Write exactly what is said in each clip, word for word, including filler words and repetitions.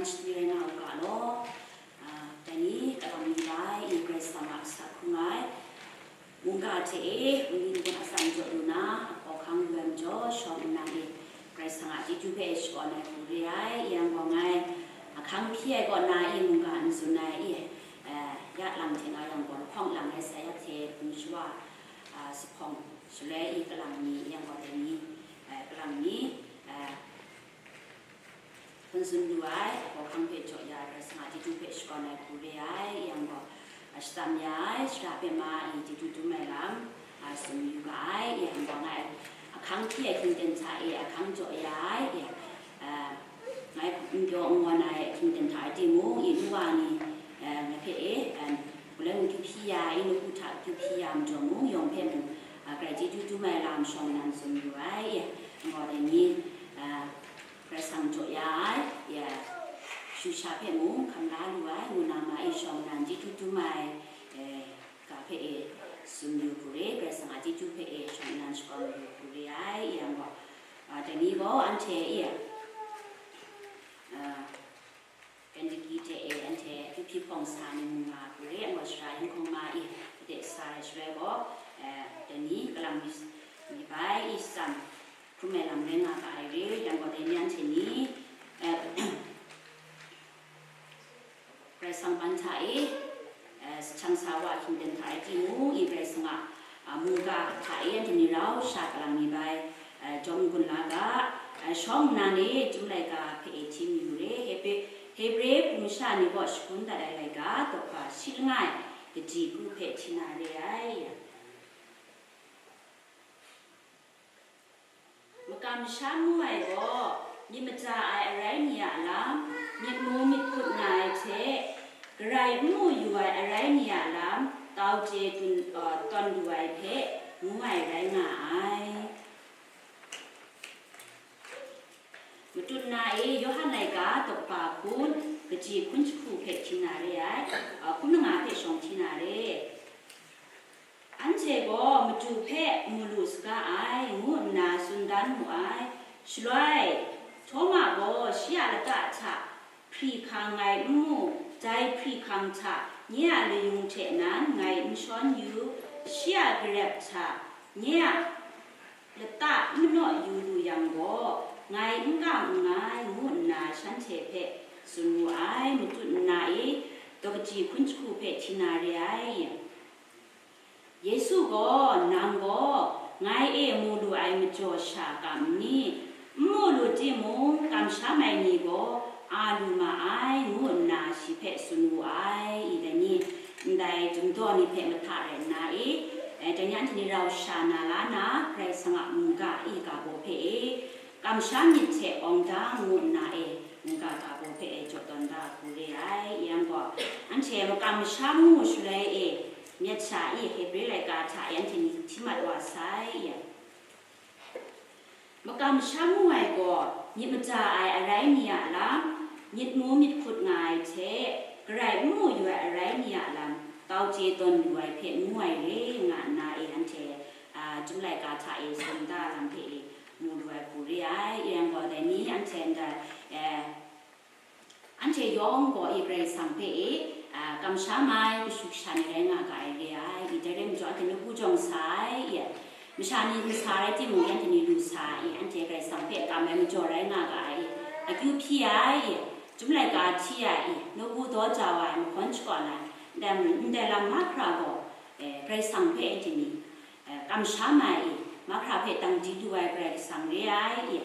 Shani rai nga u ga law, a, dai ni kalang mi bai, i Karai Kasang a asak hkrum ai mungga hte e, wunli ni gaw atsam jaw lu na, hkawhkang lu ai majaw, shawng nnan e, Karai Kasang a chyeju hpe shakawn ai hku re ai, yang gaw ngai, ahkang hpyi ai kaw na e, mungga n tsun ai e, eh, ya lang hte nga yang gaw, lahkawng lang ai sa ya hte, hpung shawa, a, zuphpawng shaloi e, kalang mi, yang gaw dai ni, eh, kalang mi, eh, hpun tsun lu ai, hkawhkang hpe jaw ya ai, Karai Kasang a chyeju hpe shakawn ai hku re ai, yang gaw, a, shatsam ya ai, shara hpe ma ai chyeju dum ai lam, a, tsun yu ga ai, yang gaw ngai, ahkang hpyi ai hkying ten hta e, ahkang jaw ya ai, a, ngai n pyaw n ngawn ai hkying ten hta e timung, i nu wa ni, a, ngai hpe e, em, galoi mung kyu hpyi ya ai, i nawku hta kyu hpyi ya ai majaw mung, yawng hpe mung, a, grai chyeju dum ai lam shawng nnan tsun yu ai, yang gaw dai ni, a, Karai Kasang jaw ya ai, ya, shu sha hpe mung hkam la lu ai, ngu na ma e shawng nnan chyeju dum ai, eh, ga hpe e tsun yu hku re, Karai Kasang a chyeju hpe e shawng nnan shakawn yu hku re ai, yang gaw, a, dai ni gaw anhte e, a, Kentucky hte e anhte kyu hpyi hpawng sa ni mu nga hku re, yang gaw shara yin hkawng ma e, de sa ai shaloi gaw, eh, dai ni kalang mi, mi bai e shatsam hkrum ai lam rai nga ga ai re, yang gaw dai ni anhte ni, eh, Karai Kasang ban hta e, eh, jahtum sa wa hkying ten hta rai timung, i Karai Kasang a, a, mungga hta e anhte ni rau sha kalang mi bai, eh, jawm n-gun la ga, eh, shawng nnan e, Chyum laika hpe e htim yu re, Hebre, Hebre hpung masha ni kaw shagun dat ai laika, daw hpa shi langai, kaji kru hpe hti na re ai. Makam masham ngu ai gaw, myit maja ai arai mi a lam, myit mu myit hkut nga ai hte, garai n mu yu ai arai mi a lam, tau chye tun, uh, tawn lu ai hpe ngu ai rai nga ai. Matut na e, Yawhan laika daw hpa hkun, kaji hkun jahku hpe hti na re ai, uh, hkun langa hpe shawng hti na re. Anhte gaw madu hpe mu lu saga ai, ngu nna tsun dan mu ai. Shaloi, Htawma gaw shi a lata hta hpri hkang ngai n mu, dai hpri hkang hta nye a layung hte nan ngai n shawn yu, shi a garep hta nye a lata manaw yu lu yang gaw, ngai n kam nngai, ngu nna shanhte hpe tsun wu ai. Matut nna e, daw kaji hkun jahku hpe hti na re ai. Yesu gaw, "Nang gaw ngai e mu lu ai majaw sha kam n ni? N mu lu timung, kamsham ai ni gaw a lu ma ai," ngu nna shi hpe tsun wu ai. I dai ni, ndai dum daw ni hpe mahta rai nna e, eh, dai ni anhte ni rau sha na la na, Karai Kasang a mungga i ga baw hpe e, kamsham myit hte awng da ngu nna e, mungga ga baw hpe e jaw tawn da hku re ai. Yang gaw, anhte makam masham ngu shaloi e, myit sha i Hebre laika hta e anhte ni hti mat wa sai. Makam masham ngu ai gaw, myit maja ai arai mi a lam, myit mu myit hkut nga ai hte, garai n mu yu ai arai mi a lam, tau chye tawn lu ai hpe ngu ai re, nga nna e anhte, a, Chyum laika hta e tsun da lam hpe e, mu lu ai hku re ai. Yang gaw, dai ni anhte ndai, eh, anhte yawng gaw i Karai Kasang hpe e, a, kamsham ai kashu kasha ni rai nga ga ai re ai. I dai rai majaw, anhte nawku jawng sa ai, i, masha ni n sa rai timung, anhte ni lu sa ai, i, anhte Karai Kasang hpe kam ai majaw rai nga ga ai, i, akyu hpyi ai, i, Chyum laika hti ai, i, nawku daw jau ai, mahkawn shakawn ai, ndai, ndai lam mahkra gaw, eh, Karai Kasang hpe anhte ni, eh, kamsham ai, i, mahkra hpe dang di lu ai Karai Kasang re ai, i,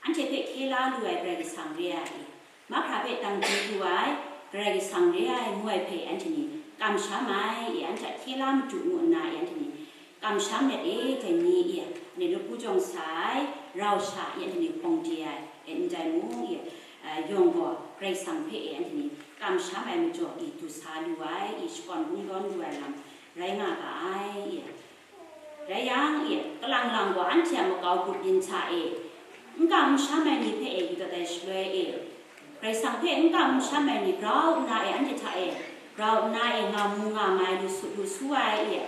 anhte hpe hkye la lu ai Karai Kasang re ai, i, mahkra hpe dang di lu ai Karai Kasang re ai ngu ai hpe anhte ni kamsham ai, i, anhte a hkye la madu ngu nna, i, anhte ni kamsham let e, dai ni, i, anhte nawku jawng sa ai, rau sha, i, anhte ni hpawng de ai, i, ndai mung, i, a, yawng gaw Karai Kasang hpe, i, anhte ni kamsham ai majaw, i, du sa lu ai, i, shakawn kungdawn lu ai lam rai nga ga ai, i. Rai yang, i, kalang lang gaw anhte a makau grup yin hta e, n kam n sham ai ni hpe e, yu dat ai shaloi e, Karai Kasang hpe n kam n sham ai ni grau nna e, anhte hta e, grau nna e, nga mu nga mai lu su, lu su ai e,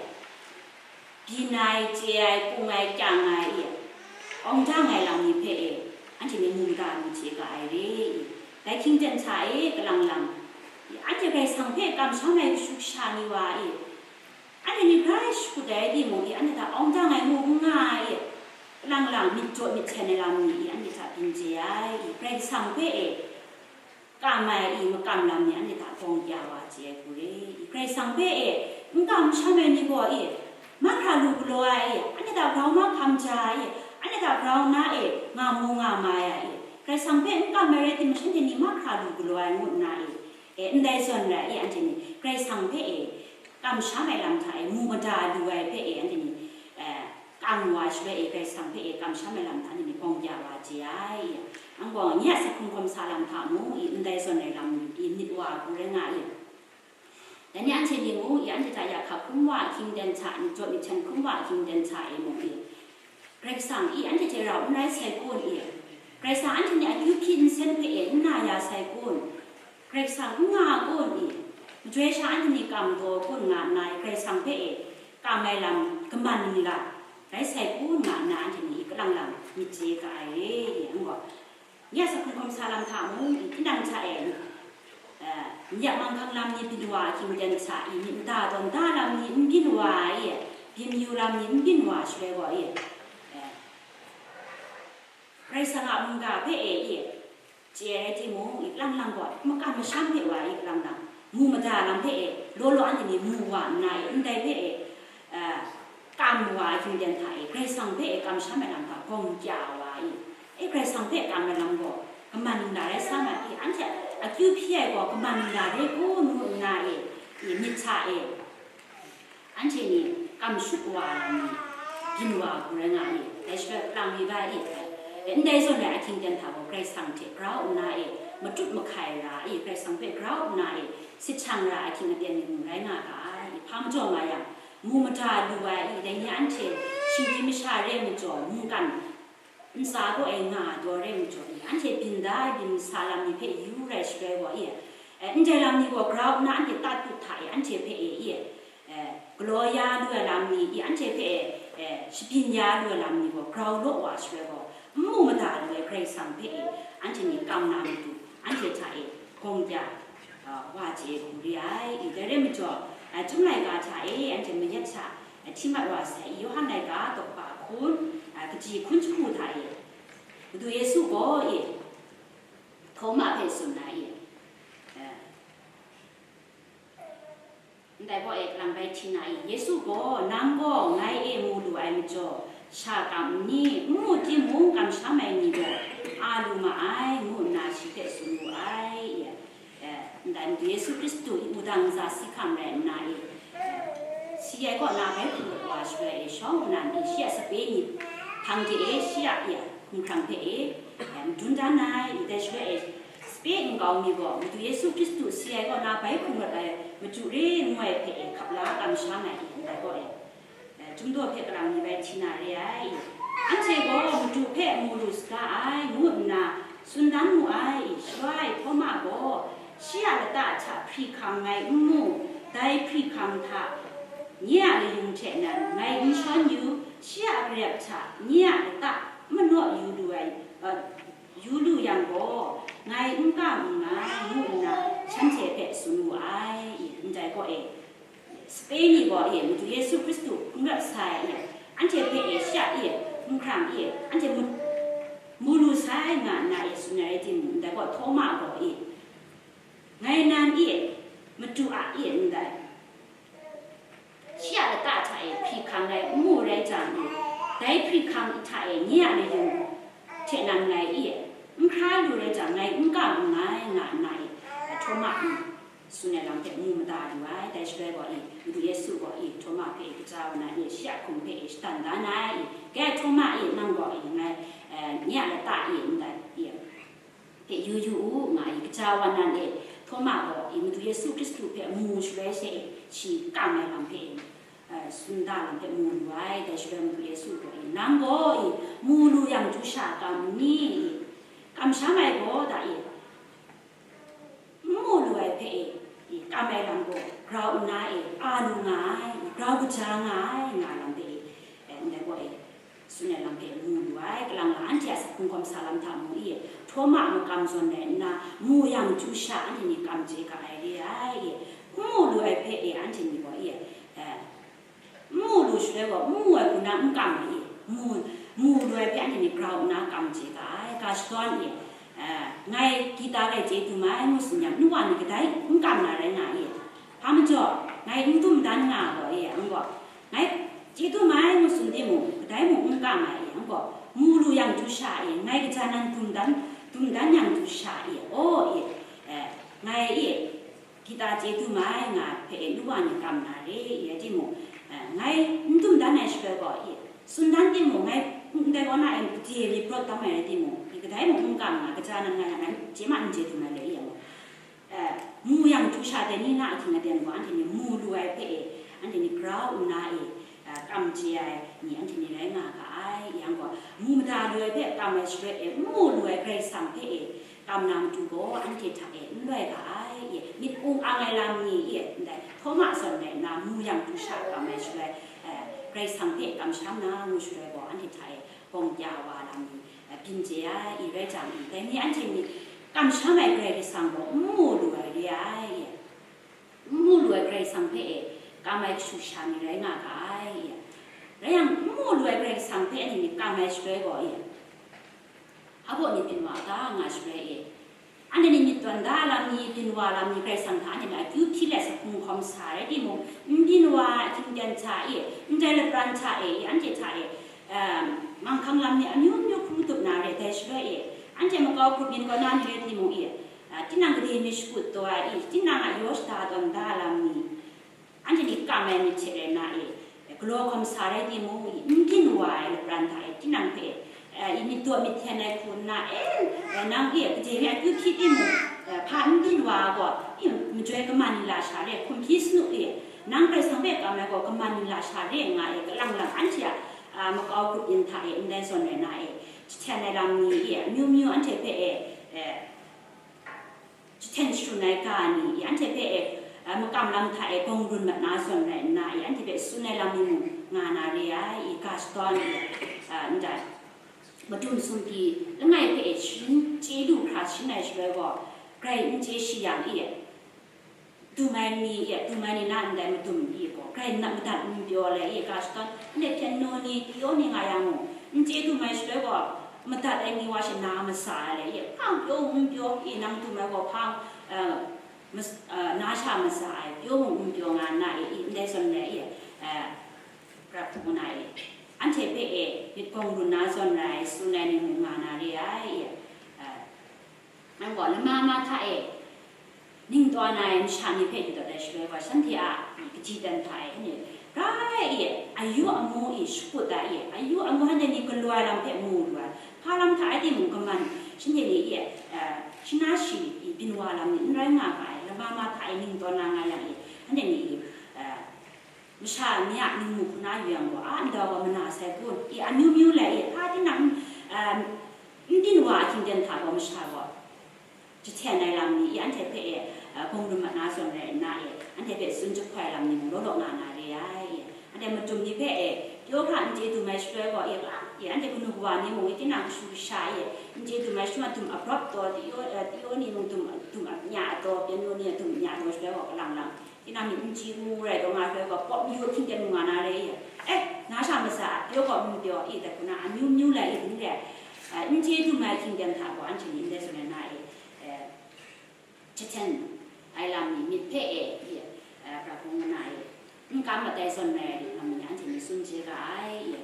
byin ai, chye ai, kung ai, kyang ai e, awng dang ai lam ni hpe e, anhte ni mu mada lu chye ga ai re i. Dai hkying ten hta e kalang lang i, anhte Karai Kasang hpe kamsham ai kashu kasha ni wa i, anhte ni grai shakut ai timung i, anhte hta awng dang ai mu n nga ai i, kalang lang myit jaw myit hten ai lam ni i, anhte hta byin chye ai i, Karai Kasang hpe e kam ai i, makam lam ni anhte hta gawng kya wa chye ai hku re i, Karai Kasang hpe e n kamsham ai ni gaw i, mahkra lu galaw ai i, anhte hta grau mahkra ja ai i, anhte hta grau na e nga mu nga mai ai i, Karai Kasang hpe n kam ai rai timung, shanhte ni mahkra lu galaw ai ngu nna i, e, ndai zawn rai i, anhte ni Karai Kasang hpe e kamsham ai lam hta e mu mada lu ai hpe e, anhte ni, e, kam wa shaloi e, Karai Kasang hpe e kamsham ai lam hta anhte ni gawng kya wa chye ai i. Anhte gaw nye a sahkrum hkawm sa lam hta mung i, ndai zawn ai lam i myit wa hku rai nga i. Dai ni anhte ni mung i, anhte hta ya hka hkrum wa ahkying ten hta, myit jaw myit hten hkrum wa ahkying ten hta e mung i, Karai Kasang i anhte hte rau n rai sai kun i, Karai Kasang anhte ni akyu hpyi nsen hpe e n na ya sai kun, Karai Kasang n nga kun i, majoi sha anhte ni kam daw kun nga nna i, Karai Kasang hpe e kam ai lam kaman ningla rai sai kun nga nna, anhte ni i kalang lang myit chye ga ai re i. Anhte gaw, nye a sahkrum hkawm sa lam hta mung i, tinang hta e, eh, n yak manghkang lam ni byin wa ahkying ten hta i, myit mada tawn da lam ni n byin wa ai i, byin yu lam ni n byin wa shaloi gaw i, eh, Karai Kasang a mungga hpe e i, chye ai timung i, kalang lang gaw makam masham hpe wa i, kalang lang mu mada lam hpe e, law law anhte ni mu wa nna i, ndai hpe e, eh, kam wa ai hkying ten hta e, Karai Kasang hpe e kamsham ai lam hta gawng kya wa i, e, Karai Kasang hpe kam ai lam gaw kaman ningla rai sa ma i, anhte akyu hpyi ai gaw kaman ningla rai kun ngu nna e, i, myit hta e, anhte ni kam shut wa ai lam ni byin wa hku rai nga i, dai shaloi kalang mi bai i, e, ndai zawn rai ahkying ten hta gaw Karai Kasang hte grau nna e, matut mahkai ra i, Karai Kasang hpe grau nna e, sit shang ra ahkying aten ni mung rai nga ga ai i, hpa majaw nga yang, mu mada lu ai i, dai ni anhte shinggyim masha re ai majaw, mungkan ntsa kaw e nga ai daw re ai majaw i, anhte byin da ai byin sa lam ni hpe yu rai shaloi gaw i, e, ndai lam ni gaw grau nna anhte tatut hta e, anhte hpe e i, e, galaw ya lu ai lam ni i, anhte hpe e, e, shabyin ya lu ai lam ni gaw grau law wa shaloi gaw, n mu mada lu ai Karai Kasang hpe e, anhte ni kam na matu, anhte hta e gawng kya, a, wa chye hku re ai i. Dai rai majaw, a, Chyum laika hta e anhte mayat sha, a, hti mat wa sai i, Yawhan laika tawkpa hkun, a, kaji hkun jahku hta e, Madu Yesu gaw i, Htawma hpe tsun na i, a, ndai gaw e kalang bai hti na i, Yesu gaw, "Nang gaw ngai e mu lu ai majaw, sha kam n ni? N mu timung, kamsham ai ni gaw a lu ma ai," ngu nna shi hpe tsun wu ai. E, ndai Madu Yesu Hkristu i wudang ntsa si hkam rai nna e, si ai kaw na bai hkum rawt wa shaloi e, shawng nnan e shi a sape ni hpang de e, shi a, e, hkumhkrang hpe e, e, madun dan ai. Dai shaloi e, sape nkau mi gaw, Madu Yesu Hkristu si ai kaw na bai hkum rawt ai madu re ngu ai hpe e, hkap la kamsham ai, ndai gaw e, e, Chyum daw hpe kalang mi bai hti na re ai. Anhte gaw Madu hpe mu lu saga ai, ngu nna tsun dan mu ai. Shawa e Htawma gaw, "Shi a lata hta hpri hkang ngai n mu, dai hpri hkang hta nye a layung hte nan ngai n shawn yu, shi a garep hta nye a lata n manaw yu lu ai, e, yu lu yang gaw, ngai n kam nngai," ngu nna shanhte hpe tsun wu ai. Ndai gaw e, sape ni gaw e, Madu Yesu Hkristu hkum rawt sai e, anhte hpe e, shi a e, hkumhkrang e, anhte mu, mu lu sai nga nna e tsun ai rai timung, ndai gaw Htawma gaw e, "Ngai nan e, Madu a e, ndai, shi a lata hta e hpri hkang ngai n mu rai jang e, dai hpri hkang hta e nye a layung hte nan ngai e, n hkra lu rai jang, ngai n kam nngai," nga nna e, Htawma e tsun ai lam hpe mu mada lu ai. Dai shaloi gaw e, Madu Yesu gaw e, Htawma hpe e, kaja wa nan e, shi a hkum hpe e, shadan dan ai. "Ge, Htawma e, nang gaw e, ngai, e, nye a lata e, ndai e, hpe yu yu u," nga i, kaja wa nan e, Htawma gaw i Madu Yesu Hkristu hpe mu shaloi she e, shi kam ai lam hpe e, e, tsun da lam hpe mu lu ai. Dai shaloi Madu Yesu gaw i, "Nang gaw i mu lu yang, du sha kam n ni? I kamsham ai gaw da i, n mu lu ai hpe e, i kam ai lam gaw grau nna e, a lu nga ai, grau kaja nga ai," nga lam hpe e, e, ndai gaw e, Tsun ai lam hpe mu lu ai, kalang la anhte a saphung hkawm sa lam hta mu i, Htawma makam zawn rai nna, mu yang chyu sha anhte ni kam chye ga ai re ai, i, n mu lu ai hpe e anhte ni gaw i, eh, n mu lu shaloi gaw, n mu ai hku na n kam ai i, mu, mu lu ai hpe anhte ni grau nna kam chye ga ai, ga shadawn i, eh, ngai Kita rai chye du mai, ngu tsun yang, nu wa ni kadai n kam na rai nga i, hpa majaw, ngai n dum dan nga gaw i, ang gaw, ngai chye du mai ngu tsun timung, kadai mung n kam ai yang gaw, mu lu yang du sha e, ngai kaja nan dum dan, dum dan yang du sha e, aw e, eh, ngai e, Kita chye du mai nga hpe e, nu wa ni kam na re, e, rai timung, eh, ngai n dum dan ai shaloi gaw, e, tsun dan timung, ngai ndai kaw na e, gade ni brawt tam ai rai timung, e, kadai mung n kam nga, kaja nan nga yang ngai chye ma n chye du mai le, e, yang gaw. Eh, mu yang du sha dai ni na ahkying aten gaw, anhte ni mu lu ai hpe e, anhte ni grau nna e, eh, kam chye ai ni anhte ni rai nga ga ai. Yang gaw, mu mada lu ai hpe kam ai shaloi e, n mu lu ai Karai Kasang hpe e, kam na matu gaw, anhte hta e n loi ga ai. E, myit ung ang ai lam ni e, ndai Htawma zawn rai nna, mu yang du sha kam ai shaloi, eh, Karai Kasang hpe kamsham na ngu shaloi gaw, anhte hta e, gawng kya wa lam ni, eh, byin chye ai, i rai jang, i, dai ni anhte ni kamsham ai Karai Kasang gaw n mu lu ai re ai, i, n mu lu ai Karai Kasang hpe e kam ai kashu sha ni rai nga ga ai, i, rai yang, n mu lu ai Karai Kasang hpe anhte ni kam ai shaloi gaw, i, hpa baw ni byin wa ga nga shaloi, i, anhte ni myit tawn da lam ni, byin wa lam ni, Karai Kasang hta anhte ni akyu hpyi let saphung hkawm sa rai timung, n byin wa ai htingden hta e, ndai lapran hta e, anhte hta e, um, manghkang lam ni amyu myu hkrum tup na re, dai shaloi e, anhte makau grup yin kaw na ni rai timung e, uh, tinang gade mi shakut taw ai i, tinang a yaw shada tawn da lam ni, anhte ni kam ai myit hte rai nna e, galaw hkawm sa rai timung, n byin wa ai lapran hta e, tinang hpe, eh, i myit daw myit hten ai hku nna, eh, eh, nang e, gade mi akyu hpyi timung, eh, hpa n byin wa ai gaw, i majoi kaman ni lasha re, hkum hpyi sanu e, nang Karai Kasang hpe kam ai gaw, kaman ni lasha re nga e, kalang lang anhte a, ah, makau grup yin hta e, ndai zawn rai nna e, jahten ai lam ni e, amyu myu anhte hpe e, eh, jahten sharun ai ga ni, i anhte hpe e, a, makam lam hta e gawng run mat na zawn rai nna, i anhte hpe tsun ai lam ni mung nga na re ai, i ga shadawn i, a, ndai madum sumhpyi langai hpe e sharin chye lu hkra sharin ai shaloi gaw, grai n chye shi yang i, dum ai ni, i, dum ai ni na ndai madum i gaw, grai n madat n pyaw le, i ga shadawn, anhte hpyen nu ni, pyaw ni nga yang mung, n chye dum ai shaloi gaw, madat ai ni wa she na masa ai le, i hpang pyaw n pyaw, i nang dum ai gaw hpang, eh, mas-, eh, na sha masa ai, pyaw mung n pyaw nga na e, i ndai zawn re, i, eh, prat hpung na e, anhte hpe e, myit gawng run na zawn rai, tsun ai ni mung nga na re ai, i, eh, nang gaw lama ma hta e, ning tawn ai masha ni hpe yu dat ai shaloi gaw, shanhte a kaji dan hta e, anhte grai e, ayu amu e shakut ai e, ayu amu anhte ni galaw ai lam hpe mu lu ai, hpa lam hta e timung kaman, shanhte ni e, eh, shana shi e byin wa lam ni n rai nga ga ai, lama ma hta e ning tawn na nga yang e, anhte ni e, eh, masha ni a ningmu hku na yu yang gaw, a ndai gaw mana sai kun, i amyu myu le, i hpa tinang, eh, n byin wa ahkying ten hta gaw masha gaw, jahten ai lam ni, i anhte hpe e, eh, gawng run mat na zawn rai nna e, anhte hpe tsun jahpoi lam ni mung law law nga na re ai, i anhte madum ni hpe e, pyaw hkra n chye dum ai shaloi gaw, i, i anhte kanu kawa ni mung, i tinang kashu kasha e, n chye dum ai shaloi dum abrawp taw, tyo, eh, tyo ni mung dum, dum anya taw, pyaw ni dum anya taw shaloi gaw, kalang lang, tinang myit n chye mu rai taw nga shaloi gaw, pawp mayu ahkying ten mung nga na re i, eh, na sha masa, pyaw gaw n pyaw, i, dai hku na amyu myu lai i, n re, eh, n chye dum ai ahkying ten hta gaw, anhte ni ndai zawn rai nna e, eh, jahten ai lam ni myit hpe e, i, eh, pra hpung na e, n kam mat ai zawn rai ai lam ni anhte ni tsun chye ga ai, i.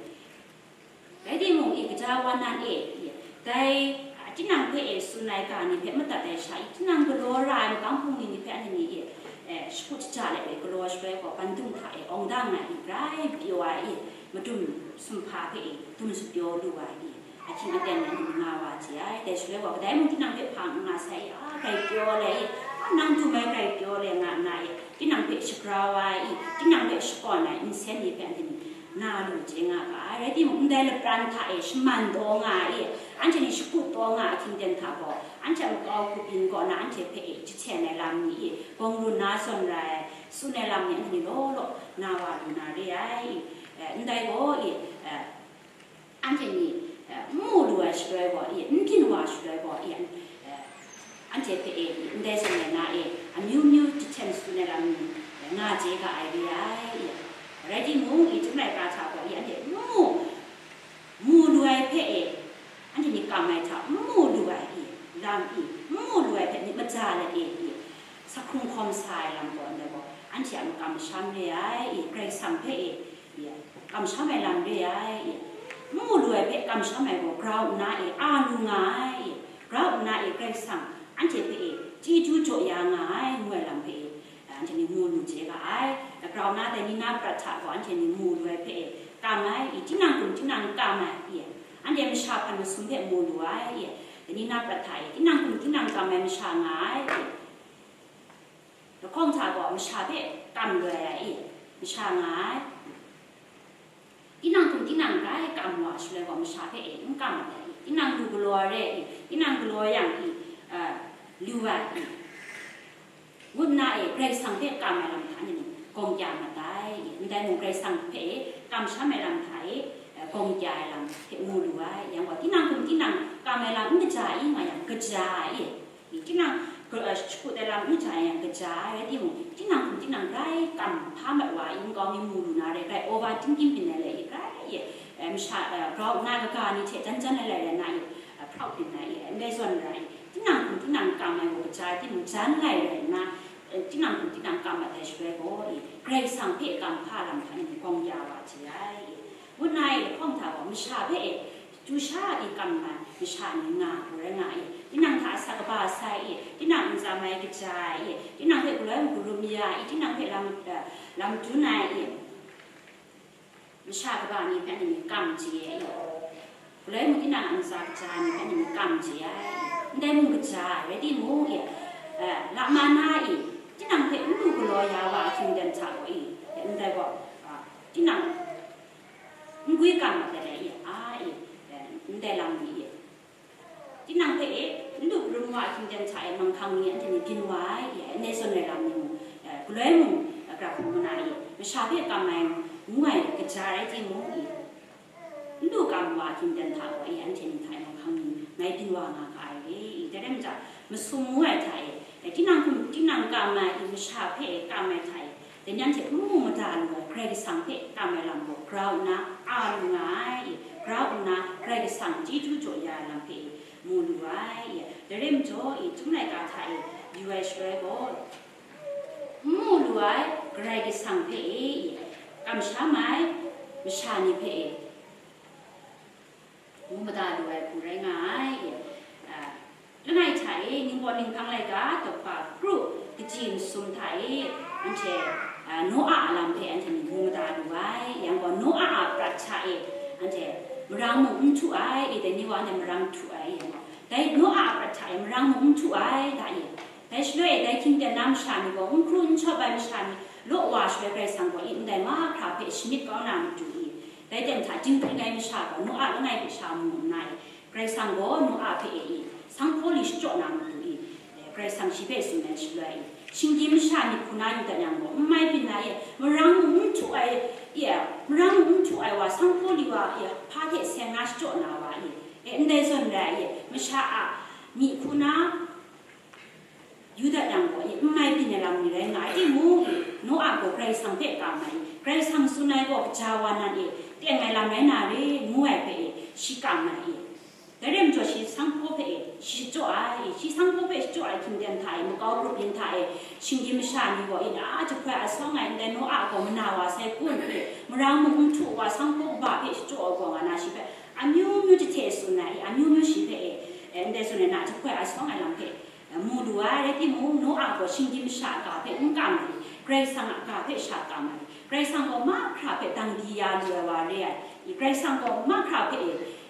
Rai timung, i, kaja wa nan e, i, dai, a, tinang hpe e tsun ai ga ni hpe madat ai sha, i, tinang galaw ra ai magam hpung ni ni hpe anhte ni, i, e, shakut shaja let e galaw shaloi gaw, bandum hta e awng dang ai, i, grai pyaw ai, i, madum sumhpa hpe, i, dum shapyaw lu ai, i, ahkying aten ni anhte ni nga wa chye ai. Dai shaloi gaw, kadai mung tinang hpe hpa n nga sai, i, a, grai pyaw le, i, a, nang dum ai grai pyaw le nga nna, i, tinang hpe shagrau ai, i, tinang hpe shakawn ai nsen ni hpe anhte ni na lu chye nga ga ai. Rai timung, ndai lapran hta e shaman taw nga ai, i, anhte ni shakut taw nga ahkying ten hta gaw, anhte a makau grup yin kaw na anhte hpe e jahten ai lam ni, i, gawng run na zawn rai, tsun ai lam ni anhte ni law law na wa lu na re ai, i, eh, ndai gaw, i, eh, wa shaloi gaw, i, an-, eh, anhte hpe e, i, ndai zawn e na e, amyu myu jahten tsun ai lam ni, eh, nga chye ga ai re ai, i. Rai timung, i, Chyum laika hta gaw, i, anhte n mu, mu lu ai hpe e, anhte myit kam ai hta n mu lu ai, i, lam, i, n mu lu ai hpe myit maja let e, i, sahkrung hkawm sa ai lam gaw, ndai gaw, anhte a makam masham re ai, i, Karai Kasang hpe e, i, kamsham ai lam re ai, i, n mu lu ai hpe kamsham ai gaw grau nna, i, a lu nga ai, i, grau nna, i, Karai Kasang anhte hpe, i, chyeju jaw ya nga ai, ngu ai lam hpe, i, anhte ni mu lu chye ga ai. Grau nna dai ni na prat hta gaw anhte ni mu lu ai hpe, i, kam ai, i, tinang hkum tinang kam ai, i, anhte masha hpan masum hpe mu lu ai, i, dai ni na prat hta, i, tinang hkum tinang kam ai masha nga ai, i, lahkawng hta gaw masha hpe kam loi ai, i, masha nga ai. Tinang hkum tinang grai kam wa shaloi gaw masha hpe e n kam ai, i, tinang lu galaw ai re, i, tinang galaw yang, i, a, lu ai, i, ngut nna, e, Karai Kasang hpe kam ai lam hta ni gawng kya mat ai, i, ndai mung Karai Kasang hpe e kamsham ai lam hta e, e, gawng kya ai lam hpe mu lu ai. Yang gaw, tinang hkum tinang kam ai lam n kaja i nga yang, kaja ai, i, tinang, eh, shakut ai lam n ja yang kaja ai rai timung, tinang hkum tinang grai kam hpa mat wa i, nkau mi mu lu na re, grai over thinking byin ai le i, grai, eh, masha, eh, grau nna kaga ni hte jan jan ai lai rai na i, eh, proud byin ai i, ndai zawn rai i, tinang hkum tinang kam ai gaw kaja ai timung, jan lai rai nna, eh, tinang hkum tinang kam mat ai shaloi gaw i, Karai Kasang hpe kam hpa lam hta ni gawng ya wa chye ai i, ngut nna i lahkawng hta gaw masha hpe e, chyu sha ai kam ai masha ni nga ai rai nga ai, tinang hta sa kaba sai i, tinang ntsa mai kaja ai i, tinang hpe galoi mung karum ya ai i, tinang hpe lam, eh, lam dun ai i, masha kaba ni hpe ni kam chye ai i, galoi mung tinang a ntsa kaja ai ni hpe ni kam chye ai i, ndai mung kaja ai rai timung i, eh, la ma na i, tinang hpe n lu galaw ya wa ahkying dan hta gaw i, ndai gaw, ah, tinang n gwi kam mat ai i, a i, eh, ndai lam ni i, tinang hpe e, n lu karum wa ahkying dan hta e manghkang ni anhte ni byin wa ai, i, ndai zawn ai lam ni mung, eh, galoi mung, eh, gra hkrum nga na i, masha hpe kam ai ngu ai kaja rai timung i, n lu kam wa ahkying dan hta gaw i, anhte ni hta e manghkang ni ngai byin wa nga ga ai re i, dai rai majaw, masum ngu ai hta e, eh, tinang hkum, tinang kam ai i, masha hpe kam ai hta e, dai ni anhte n mu mada lu ai Karai Kasang hpe kam ai lam gaw grau nna a lu nga ai i, grau nna Karai Kasang chyeju jaw ya ai lam hpe i, mu lu ai i, dai rai majaw i, Chyum laika hta e yu ai shaloi gaw, n mu lu ai Karai Kasang hpe e i, kamsham ai masha ni hpe e, mu mada lu ai hku rai nga ai i, a, langai hta e, Ningbaw Ninghpang laika, daw hpa kru kaji masum hta e, anhte, a, Noa a lam hpe anhte ni mu mada lu ai. Yang gaw, Noa a prat hta e, anhte marang mung n htu ai, i, dai ni wa anhte marang htu ai, yang gaw, dai Noa a prat hta e marang mung n htu ai, da i, dai shaloi e, dai hkying ten na masha ni gaw, n hkru n shawp ai masha ni law wa shaloi, Karai Kasang gaw i, ndai mahkra hpe shamyit kau na matu i, dai ten hta dinghpring ai masha gaw Noa langai hpe sha mu nna i, Karai Kasang gaw Noa hpe e i, sanghpaw li shachyaw na matu i, Karai Kasang shi hpe tsun ai shaloi i, shinggyim masha myit hkuna yu dat yang gaw, n mai byin na i, marang mung n htu ai, i, marang mung n htu ai wa, sanghpaw li wa, i, hpa hte seng na shachyaw na wa i, e, ndai zawn rai i, masha a myit hkuna yu dat yang gaw, i, n mai byin ai lam ni rai nga ai timung, i, Noa gaw Karai Kasang hpe kam ai, Karai Kasang tsun ai gaw kaja wa nan e teng ai lam rai na re, ngu ai hpe, i, shi kam ai, i. Dai rai majaw, shi sanghpaw hpe, i, shi shachyaw ai, i, shi sanghpaw hpe shachyaw ai hkying ten hta e, makau grup yin hta e, shinggyim masha ni gaw, i, a jahproi a sawng ai ndai Noa gaw mana wa sai kun, i, marang mung n htu wa, sanghpaw kaba hpe shachyaw ai gaw nga na, shi hpe amyu myu jahte tsun ai, i, amyu myu shi hpe, e, e, ndai tsun ai na, jahproi a sawng ai lam hpe, mu lu ai, rai timung, Noa gaw shinggyim masha a ga hpe n kam ai, Karai Kasang a ga hpe sha kam ai, Karai Kasang gaw mahkra hpe dang di ya lu ai wa re ai, i, Karai Kasang gaw mahkra hpe,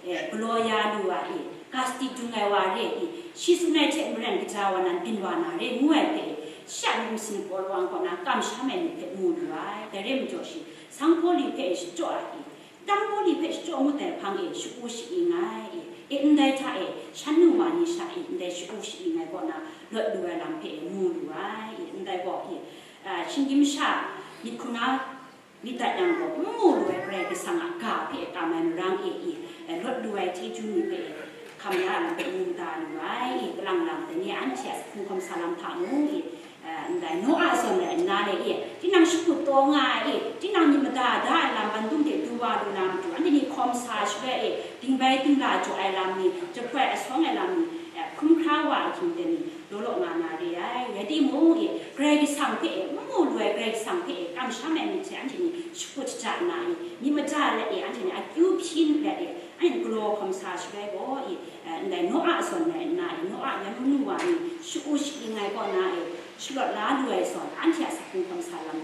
e, galaw ya lu ai, i, ga sadi dung ai wa re ai, i, shi tsun ai hte maren kaja wa nan byin wa na re ngu ai hpe, shi a myit masin paw lawang kaw na kamsham ai myit hpe mu lu ai, dai rai majaw shi, sanghpaw li hpe shachyaw ai, i, Tang Pawlu hpe shachyaw ngut ai hpang e sha-u sha-ing ai, e, ndai hta e shan nu wa ni sha e ndai sha-u sha-ing ai kaw na lawt lu ai lam hpe mu lu ai, e, ndai gaw, e, a, shinggyim masha myit hkuna myit dat yang gaw, n mu lu ai Karai Kasang a ga hpe kam ai marang e, e, lawt lu ai chyeju ni hpe, e, hkam ya lam hpe mu mada lu ai, i, kalang lang dai ni anhte a hkum hkawm sa lam hta mung, i, eh, ndai Noa zawn rai nna le, i, tinang shakut taw nga ai, i, tinang myit mada da ai lam, bandum de du wa lu na matu, anhte ni hkawm sa shaloi, i, dingbai dingla jaw ai lam ni, jahproi asawng ai lam ni, eh, hkrum hkra wa ai hkying ten ni, law law nga na re ai. Rai timung, i, Karai Kasang hpe, i, n mu lu ai Karai Kasang hpe, i, kamsham ai myit hte anhte ni shakut shaja nna, i, myit mada let, i, anhte ni akyu hpyi let, i, anhte ni galaw hkawm sa shaloi gaw, i, eh, ndai Noa zawn rai nna, i, Noa yan manu wa ni sha-u shaling ai kaw na, i, shalawt la lu ai zawn, anhte a hkum hkawm sa lam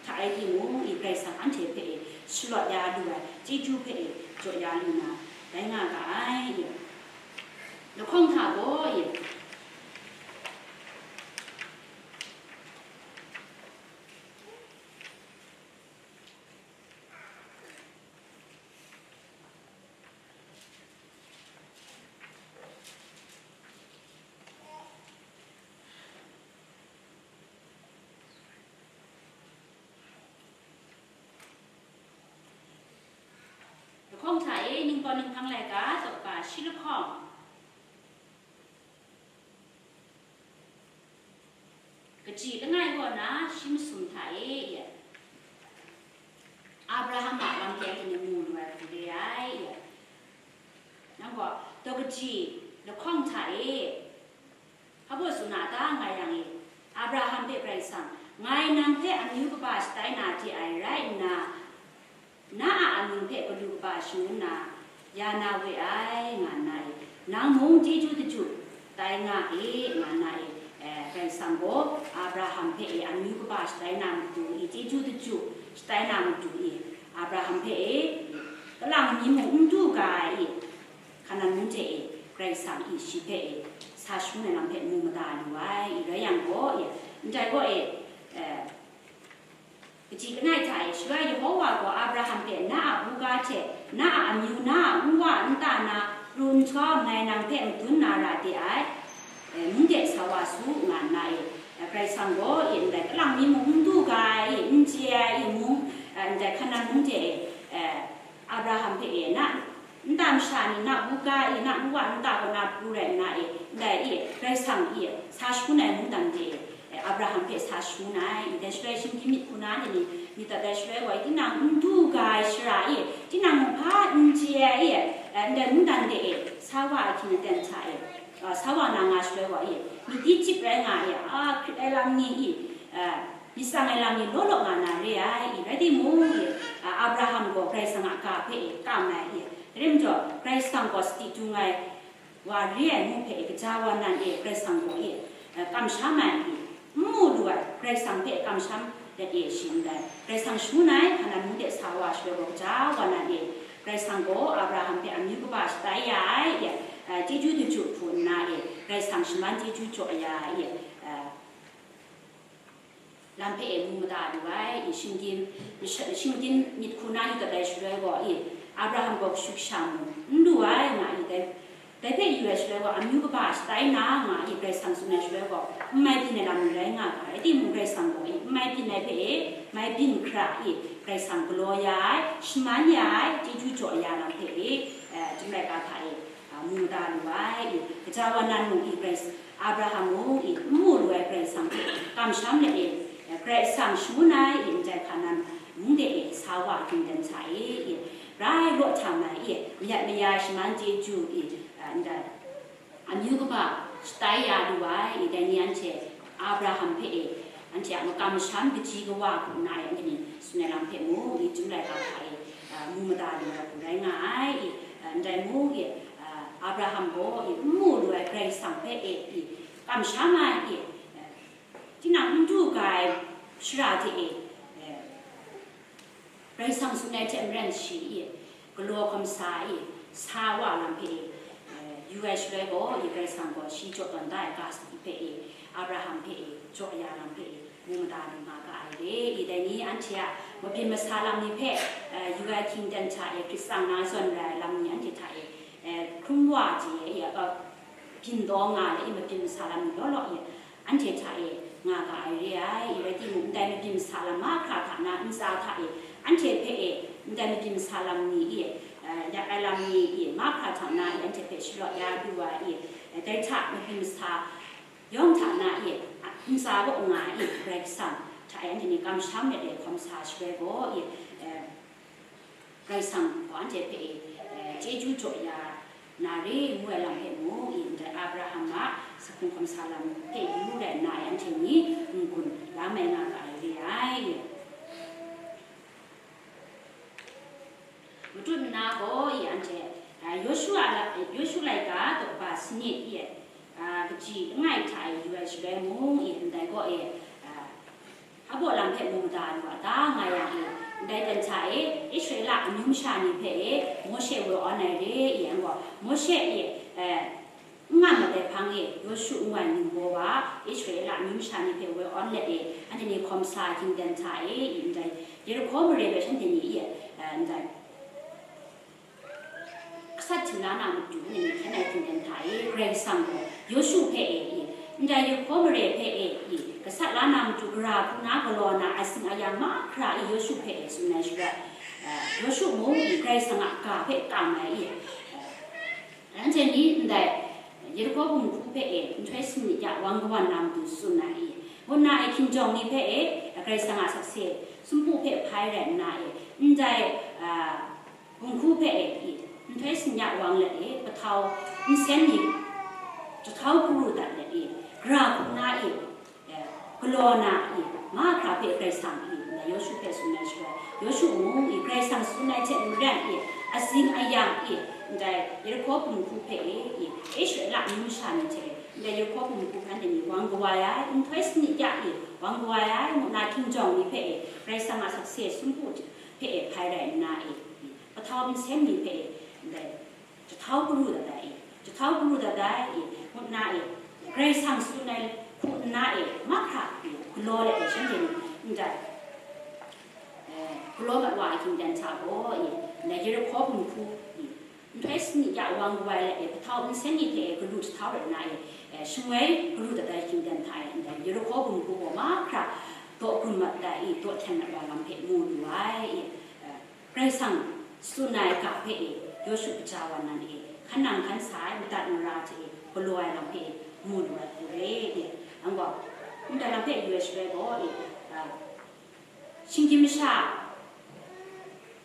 hta rai timung, i, Karai Kasang anhte hpe, i, shalawt ya lu ai chyeju hpe, i, jaw ya lu na, rai nga ga ai, i, lahkawng hta gaw, i, lahkawng hta e, Ningpawt Ninghpang laika, tawkpa shi lahkawng. Kaji langai kaw na shi masum hta e, i, Abraham a lam hte anhte ni mu lu ai hku re ai, i, nang gaw, daw kaji lahkawng hta e, hpa baw tsun a ta nga yang e, Abraham hpe Karai Kasang, ngai nang hpe amyu kaba shatai na de ai rai nna, na a amyu hpe galu kaba shangun na, ya na we ai, nga nna e, nang mung chyeju daju tai nga e, nga nna e, eh, Karai Kasang gaw Abraham hpe e amyu kaba shatai na matu i, chyeju daju shatai na matu i, Abraham hpe e, kalang mi mung n du ga ai i, Hkanan mung hte e, Karai Kasang i shi hpe e, sa shangun ai lam hpe mu mada lu ai, i rai yang gaw, i, ndai gaw e, eh, kaji langai hta e, shaloi Yehova gaw Abraham hpe, na a buga hte, na a amyu, na a nwa nta na pru nhtawm, ngai nang hpe madun na ra de ai, eh, mung de sa wa su, nga nna e, eh, Karai Kasang gaw, i, ndai kalang mi mung n du ga ai, i, n chye ai, i, mung, eh, ndai Hkanan mung hte e, eh, Abraham hpe e, na nta masha ni, na buga e, na nwa nta gaw na pru rai nna e, ndai e, Karai Kasang e, sa shangun ai mungdan de e, Abraham hpe sa shangun ai, ndai shaloi shinggyim myit hku na ni, myit dat ai shaloi gaw, tinang n du ga ai shara e, tinang mung hpa n chye ai e, ndai mungdan de e, sa wa ai hkying aten hta e, a, sa wa na nga shaloi gaw e, myit di chyip rai nga e, a, hkrit ai lam ni e, a, myit tsang ai lam ni law law nga na re ai, i rai timung, i, a, Abraham gaw Karai Kasang a ga hpe, i, kam ai, i, dai rai majaw, Karai Kasang gaw sadi dung ai wa re ai ngu hpe, i, kaja wa nan e Karai Kasang gaw, i, a, kamsham ai, i, n mu lu ai, Karai Kasang hpe kamsham let e shi ndai, Karai Kasang shangun ai, Hkanan mung de sa wa shaloi gaw, kaja wa nan e Karai Kasang gaw Abraham hpe amyu kaba shatai ya ai, i, a, chyeju daju hku nna e, Karai Kasang shaman chyeju jaw ya ai, i, a, lam hpe e mu mada lu ai, i, shinggyim, sh-, shinggyim myit hku na yu dat ai shaloi gaw, i, Abraham gaw kashu kasha mung n lu ai, nga i, dai, dai hpe yu ai shaloi gaw, amyu kaba shatai na, nga i, Karai Kasang tsun ai shaloi gaw, n mai byin ai lam ni rai nga ga, rai timung, Karai Kasang gaw, i, n mai byin ai hpe e, mai byin hkra, i, Karai Kasang galaw ya ai, shaman ya ai, chyeju jaw ya lam hpe e, eh, chyum laika hta e, a, mu mada lu ai, i, kaja wa nan mung, i, Karai Abraham mung, i, n mu lu ai Karai Kasang hpe kamsham let e, Karai Kasang shangun ai, i, ndai Hkanan mung de e, sa wa hkying ten hta e, i, rai raw htam ai, i, mayat maya shaman chyeju, i, a, ndai amyu kaba shatai ya lu ai, i, dai ni anhte Abraham hpe e, anhte a makam masham kaji kawa hku nna e, anhte ni tsun ai lam hpe mung, i, chyum laika hta e, a, mu mada lu ai hku rai nga ai, i, a, ndai mung, i, a, Abraham gaw, i, n mu lu ai Karai Kasang hpe e, i, kamsham ai, i, a, tinang n du ga ai shara hte e, e, Karai Kasang tsun ai hte maren shi, i, galaw hkawm sa, i, sa wa lam hpe, e, yu ai shaloi gaw, i, Karai Kasang gaw shi jaw tawn da ai ga sadi hpe, i, Abraham hpe, i, jaw ya lam hpe, i, mu mada lu nga ga ai re, i, dai ni anhte a mabyin masa lam ni hpe, e, yu ai hkying ten hta e, hkrit tsang na zawn rai ai lam ni anhte hta e, e, hkrum wa chye, i, a, byin taw nga le, i, mabyin masa lam ni law law, i, anhte hta e nga ga ai re ai, i, rai timung, ndai mabyin masa lam mahkra hta na ntsa hta e, anhte hpe e, ndai mabyin masa lam ni i, eh, yak ai lam ni i, mahkra hta na i, anhte hpe shalaw ya du wa i, eh, dai hta mabyin masa yawng hta na i, a, ntsa kaw nga i, Karai Kasang hta e anhte ni kamsham let e hkawm sa shaloi gaw i, eh, Karai Kasang gaw anhte hpe i, eh, chyeju jaw ya na re ngu ai lam hpe mung i, ndai Abraham a sa hkung hkawm sa lam hpe yu rai nna i, anhte ni n-gun la mai nga ga ai re ai. Matut mana gaw i anhte, a, Yawshu a la-, Yawshu laika daw kaba sanit i, a, kaji langai hta e yu ai shaloi mung i, ndai gaw e, a, hpa baw lam hpe mu mada lu a ta nga yang i, ndai dan hta e Israela amyu masha ni hpe e Mawshe woi awn ai re i, anhte gaw Mawshe i, e, n nga mat ai hpang e, Yawshu ngu ai ningbaw wa, Israela amyu masha ni hpe woi awn let e, anhte ni hkawm sa hkying dan hta e, i ndai Yerihko mare bai shanhte ni i, e, ndai gasat htim la na matu, anhte ni hkyen ai hkying dan hta e, Karai Kasang gaw Yawshu hpe e, i ndai Yerihko mare hpe e, i gasat la na matu, gara hku na galaw na, asing ayang mahkra i Yawshu hpe e tsun ai shaloi, e, Yawshu mung i Karai Kasang a ga hpe kam ai i, e, Anhte ni ndai Yerihko bumhku hpe e nhtoi sanit ya wang kawan na matu tsun ai i, ngut na e hkinjawng ni hpe e Karai Kasang a sakse sumpu hpe hpai rai nna e, ndai, a, bumhku hpe e i, nhtoi sanit ya wang let e, pahtau nsen ni jahtau karu dat let e, gara hku na e, e, galaw na i, mahkra hpe Karai Kasang i, ndai Yawshu hpe tsun ai shaloi, Yawshu mung i, Karai Kasang tsun ai hte maren i, asing ayang i, ndai Yerihko bumhku hpe e i, Israela amyu masha ni hte e, ndai Yerihko bumhku hpe anhte ni wang kawai ai, nhtoi sanit ya i, wang kawai ai, ngut na hkinjawng ni hpe e, Karai Kasang a sakse sumpu hpe e hpai rai nna e, i, pahtau nsen ni hpe e, ndai jahtau karu dat ai i, jahtau karu dat ai i, ngut na e, Karai Kasang tsun ai hku nna e, mahkra i, galaw let e shanhte ni ndai, e, galaw mat wa ai hkying dan hta gaw i, ndai Yerihko bumhku i, nhtoi sanit ya wang kawai let e, pahtau nsen ni hte e, galu jahtau rai nna e, e, shingwoi garu dat ai hkying dan hta e, ndai Yerihko bumhku gaw mahkra daw gun mat ai i, daw hten mat wa lam hpe mu lu ai i, e, Karai Kasang tsun ai ga hpe e, Yawshu kaja wa nan e, hkan nang hkan sa ai, madat mara hte e, galaw ai lam hpe e, mu lu ai hku re e, anhte gaw, ndai lam hpe yu ai shaloi gaw e, a, shinggyim masha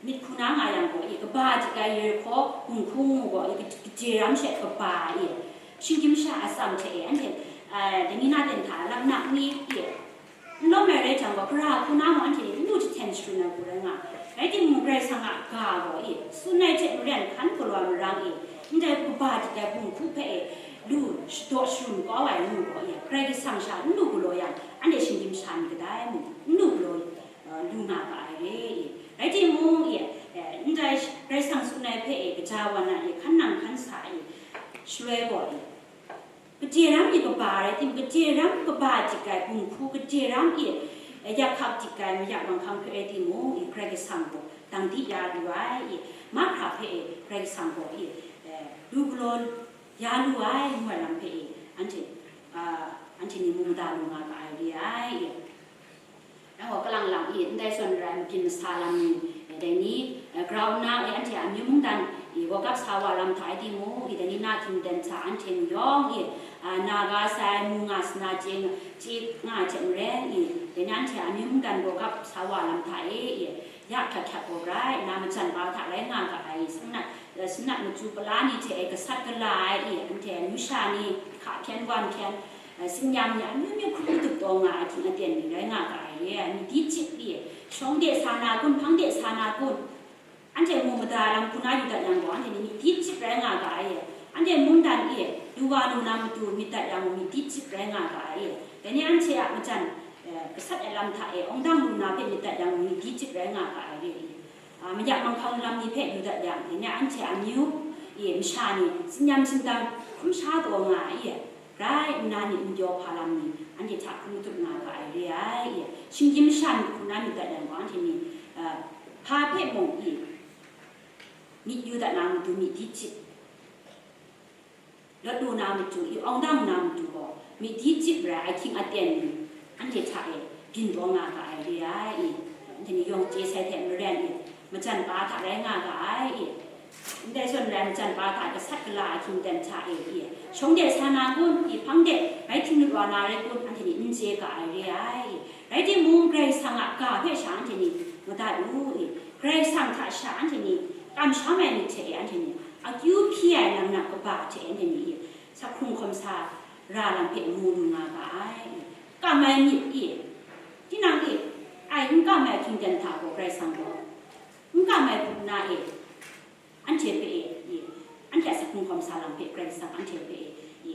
myit hku na nga yang gaw e, kaba dik ai Yerihko bumhku ngu gaw e, ka-, kaje ram she kaba e, shinggyim masha atsam hte e, anhte, a, dai ni na ten hta laknak ni e, n lawm ai rai jang gaw, gara hku na mung anhte ni n lu jahten sharun ai hku rai nga ai. Rai timung, Karai Kasang a ga gaw e, tsun ai hte maren hkan galaw ai marang e, ndai kaba dik ai bumhku hpe e, lu shadaw sharun kau ai ngu gaw e, Karai Kasang sha n lu galaw yang, anhte shinggyim masha myit kadai mung, n lu galaw, e, lu nga ga ai re e. Rai timung e, e, ndai Karai Kasang tsun ai hpe e, kaja wa na e, hkan nang hkan sa e, shaloi gaw e, Kaje ram i kaba rai timung, kaje ram kaba dik ai bumhku, kaje ram i, eh, yak hkak dik ai mayak manghkang hpe rai timung, i Karai Kasang gaw dang di ya lu ai, i mahkra hpe e Karai Kasang gaw i, eh, lu galaw ya lu ai ngu ai lam hpe e, anhte, ah, anhte ni mu mada lu nga ga ai re ai, i. Nang gaw kalang lang i, ndai zawn rai mabyin masa lam ni, eh, dai ni, eh, grau nna, eh, anhte a amyu mungdan i gawgap sa wa lam hta e timung, i dai ni na hkying dan hta anhte ni yawng i, ah, na ga sai, mu nga sana chye nga, chye nga ai hte maren i, dai ni anhte a amyu mungdan gawgap sa wa lam hta e i, ya hkyak hkyak gaw rai nna, majan ba hta rai nga ga ai, sanat, eh, sanat machyu pala ni hte e gasat gala ai i, anhte amyu sha ni hka hpyen wan hpyen, eh, tsin-yam ni amyu myu hkrum madup taw nga ai hkying aten ni rai nga ga ai re ai, myit di chyip i, shawng de sa na kun, hpang de sa na kun, anhte mu mada lam hku na yu dat yang gaw, anhte ni myit di chyip rai nga ga ai e, anhte mungdan e, du wa lu na matu myit dat yang gaw, myit di chyip rai nga ga ai e, dai ni anhte a majan, eh, gasat ai lam hta e, awng dang lu na hpe myit dat yang gaw, myit di chyip rai nga ga ai re i. A, mayak manghkang lam ni hpe yu dat yang, dai ni anhte amyu e masha ni tsin-yam sindang hkrum sha taw nga ai e, rai nna ni n pyaw hpa lam ni anhte hta hkrum madup nga ga ai re ai e, shinggyim masha myit hku na myit dat yang gaw, anhte ni, a, hpa hpe mung i myit yu dat na matu myit di chyip, lawt lu na matu i, awng dang na matu gaw, myit di chyip rai ai hkying aten ni, anhte hta e byin taw nga ga ai re ai i, anhte ni yawng chye sai hte maren i, Majan pa hta rai nga ga ai, i. Ndai zawn rai majan pa hta gasat gala ai hkying ten hta e, i. Shawng de sa na kun, i, hpang de bai htinglut wa na rai kun, anhte ni n chye ga ai re ai, i. Rai timung, Karai Kasang a ga hpe sha anhte ni madat u, i. Karai Kasang hta sha anhte ni kamsham ai myit hte e anhte ni akyu hpyi ai lam na kaba hte e anhte ni, i, sa hkrung hkawm sa ra lam hpe mu lu nga ga ai, i. Kam ai myit, i. Tinang, i, ai n kam ai hkying ten hta gaw Karai Kasang gaw n kam ai hku na e, anhte hpe e, i, anhte a sa hkrung hkawm sa lam hpe Karai Kasang anhte hpe e, i,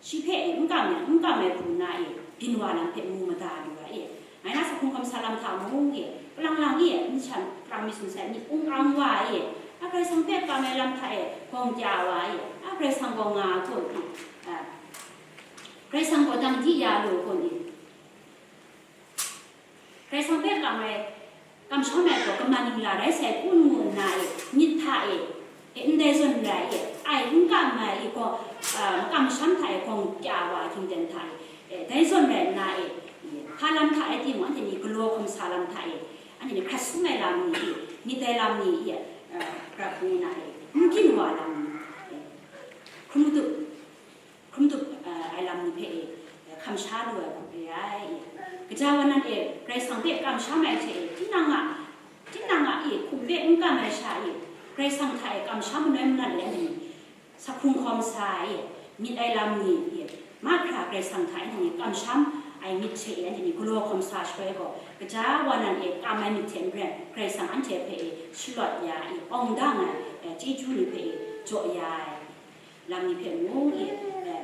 shi hpe e, n kam ai, n kam ai hku na e, byin wa lam hpe mu mada lu ai, i, ngai na sa hkrung hkawm sa lam hta mung, i, kalang lang, i, n shan, kalang mi sum sai, myit ung ang wa, i, a Karai Kasang hpe kam ai lam hta e, gawng kya wa, i, a Karai Kasang gaw nga kun, i, a, Karai Kasang gaw dang di ya lu kun, i. Karai Kasang hpe kam ai, kamsham ai gaw kaman ningla rai sai kun ngu nna e, myit hta e, e, ndai zawn rai e, ai n kam ai i gaw, a, kamsham hta e gawng kya wa ai hkying ten hta e, e, dai zawn rai nna e, e, hpa lam hta rai timung, anhte ni galaw hkawm sa lam hta e, anhte ni hkrat sum ai lam ni e, myit ai lam ni e, e, grap ngu na e, n byin wa lam ni e, hkrum tup. Hkrum tup, eh, ai lam ni hpe e, eh, hkam sha lu ai hku re ai, e. Gaja wa nan e, Karai Kasang hpe kamsham ai hte e, tinang a, tinang a, e, hkum hpe n kam ai sha e, Karai Kasang hta e kamsham manoi manat le ai ni, sa hkrung hkawm sa ai, e, myit ai lam ni, e, mahkra Karai Kasang hta e nang e kamsham ai myit hte e, anhte ni galaw hkawm sa shaloi gaw, gaja wa nan e kam ai myit hte maren, Karai Kasang anhte hpe e shalawt ya ai, e, awng dang ai, e, chyeju ni hpe e jaw ya ai. Lam ni hpe mung, e, e,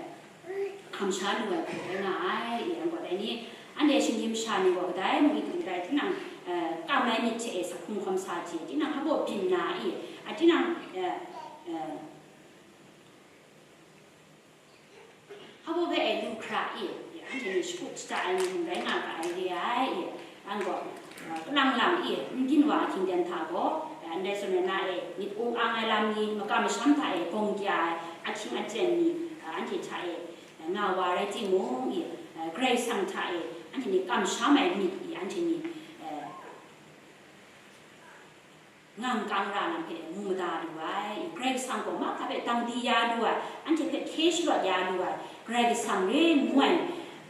hkam sha lu ai hku rai nga ai, e, yang gaw dai ni, anhte shinggyim masha ni gaw kadai mung i hte maren tinang, e, kam ai myit hte e sa hkrung hkawm sa hte, tinang hpa byin na i, a tinang, e, e, hpa hpe e lu hkra i, e, anhte ni shakut shada ai ni mung rai nga ga ai re ai, e. Ang gaw, uh, kalang lang i, n byin wa ahkying ten hta gaw, uh, ndai zawn rai na e, myit ung ang ai lam ni, makam masham hta e gawng kya ai, ahkying aten ni, uh, anhte hta e, uh, nga wa rai timung i, uh, Karai Kasang hta e, anhte ni kamsham ai myit i, anhte ni, uh, ngang kang ra lam hpe mu mada lu ai, Karai Kasang gaw mahkra hpe dang di ya lu ai, anhte hpe hkye shalawt ya lu ai, Karai Kasang re ngu ai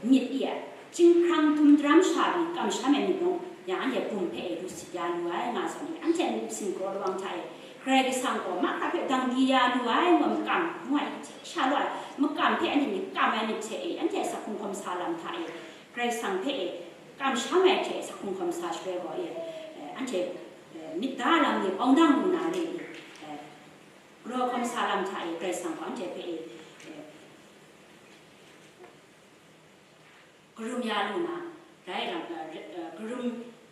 myit i ai, chyinghkrang dum daram sha ni kamsham ai myit mung, ya anhte bum hpe e lu sit ya lu ai, nga zawn e, anhte a myit singkaw lawang hta e, Karai Kasang gaw mahkra hpe dang di ya lu ai, ngu ai makam, ngu ai hte sha lu ai makam hpe anhte myit kam ai myit hte e, anhte a sa hkrung hkawm sa lam hta e, Karai Kasang hpe e kamsham ai hte sa hkrung hkawm sa shaloi gaw e, e, anhte, e, myit da lam ni awng dang lu na re i, e, galaw hkawm sa lam hta e Karai Kasang gaw anhte hpe e, e, karum ya lu na, rai lam, e, e, karum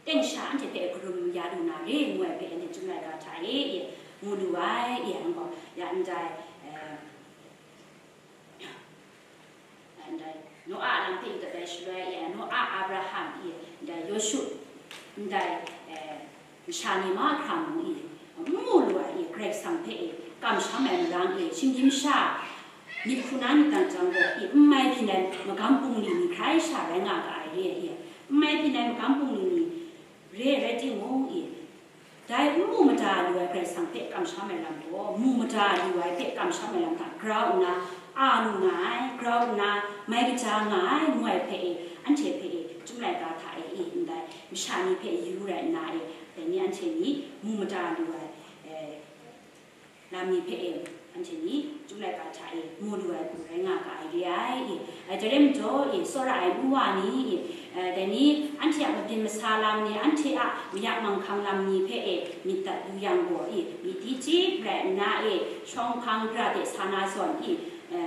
teng sha anhte hpe karum ya lu na re ngu ai hpe anhte Chyum laika hta e, e, mu lu ai, e, ang gaw ya ndai, e, ndai Noa a lam hpe yu dat ai shaloi, e, Noa, Abraham, e, ndai Yawshu, ndai, e, masha ni mahkra mung, e, n mu lu ai, e, Karai Kasang hpe, e, kamsham ai marang, e, shinggyim sha myit hku na myit dang jang gaw, e, n mai byin ai magam bungli ni hkrai sha rai nga ga ai re, e, n mai byin ai magam bungli ni re ai rai timung, e, dai n mu mada lu ai Karai Kasang hpe kamsham ai lam gaw, mu mada lu ai hpe kamsham ai lam hta grau nna a lu nga ai, grau nna mai kaja nga ai, ngu ai hpe e, anhte hpe e, Chyum laika hta e, e, ndai masha ni hpe yu rai nna e, dai ni anhte ni mu mada lu ai, e, lam ni hpe e, anhte ni Chyum laika hta e mu lu ai hku rai nga ga ai re ai, e. Ai, dai rai majaw, e, tsawra ai nwa ni, e, e, dai ni anhte a mabyin masa lam ni, anhte a mayak manghkang lam ni hpe e myit dat lu yang gaw, e, myit di chyip rai nna, e, shawng hpang gara de sa na zawn, e, e,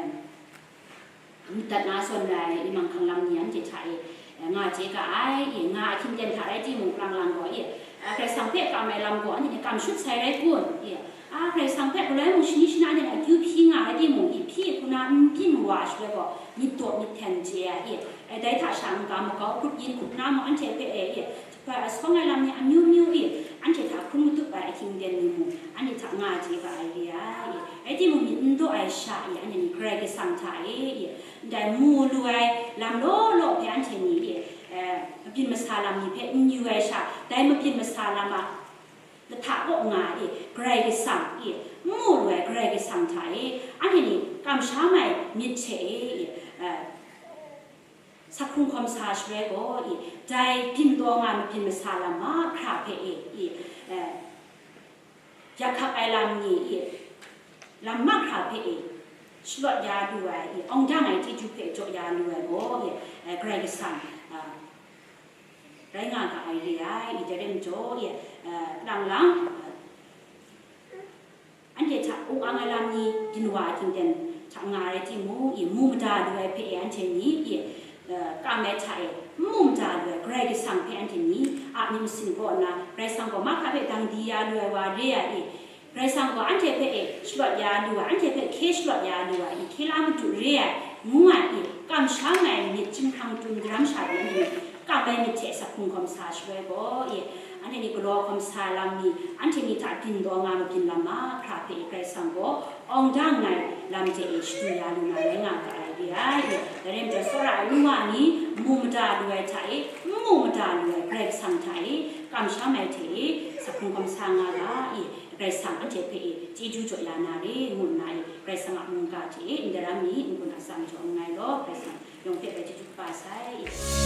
myit dat na zawn rai, i manghkang lam ni anhte hta e, e, nga chye ga ai, e, nga ahkying ten hta rai timung, lang lang gaw, e, e, Karai Kasang hpe kam ai lam gaw anhte ni kam shut sai rai kun, e, a, Karai Kasang hpe galoi mung shani shana de akyu hpyi nga rai timung, i hpyi hku na n byin wa shaloi gaw, myit daw myit hten chye ai, e, e, dai hta sha n-ga makau hkut yin hkut na mung anhte hpe e, e, Bai a sawng ai lam ni amyu myu e, anhte hta hkrum matup ai ahkying ten ni mung, anhte hta nga chye ga ai re ai. Rai timung, myit n daw ai sha e, anhte ni Karai Kasang hta e, ndai mu lu ai lam law law hpe anhte ni e, eh, mabyin masa lam ni hpe n yu ai sha, dai mabyin masa lam a Lahta kaw nga e, Karai Kasang e, n mu lu ai Karai Kasang hta e, anhte ni kamsham ai myit hte e, e, sa hkrung hkawm sa shaloi gaw e, dai byin taw nga mabyin masa lam mahkra hpe e, e, e, ya hkap ai lam ni e, lam mahkra hpe e, shalawt ya lu ai e, awng dang ai chyeju hpe jaw ya lu ai gaw e, e, Karai Kasang, a, rai nga ga ai re ai, i dai rai majaw, i, eh, lang lang, eh, anhte hta ung ang ai lam ni ginwa htingden hta nga rai timung, i mu mada lu ai hpe e anhte ni, i, eh, kam ai hta e, n mu mada lu ai Karai Kasang hpe anhte ni a myit masin kaw nna, Karai Kasang gaw mahkra hpe dang di ya lu ai wa re ai, i, Karai Kasang gaw anhte hpe e shalawt ya lu ai, anhte hpe hkye shalawt ya lu ai, i hkye la madu re ai, ngu ai, i kamsham ai myit chyinghkrang tun daram sha de ni, kam ai myit hte sa hkrung hkawm sa shaloi gaw, i anhte ni galaw hkawm sa lam ni, anhte ni hta byin taw nga mabyin lam mahkra hpe e Karai Kasang gaw awng dang ai lam hte e shadu ya lu na rai nga ga ai re ai, i dai rai majaw, tsawra ai nu wa ni mu mada lu ai hta e, n mu mada lu ai Karai Kasang hta e, kamsham ai hte e, sa hkrung hkawm sa nga ga, i Karai Kasang anhte hpe e chyeju jaw ya na re, ngu nna e, Karai Kasang a mungga hte e, n daram mi, n-gun atsam jaw nngai law, Karai Kasang yawng hpe bai chyeju kaba sai.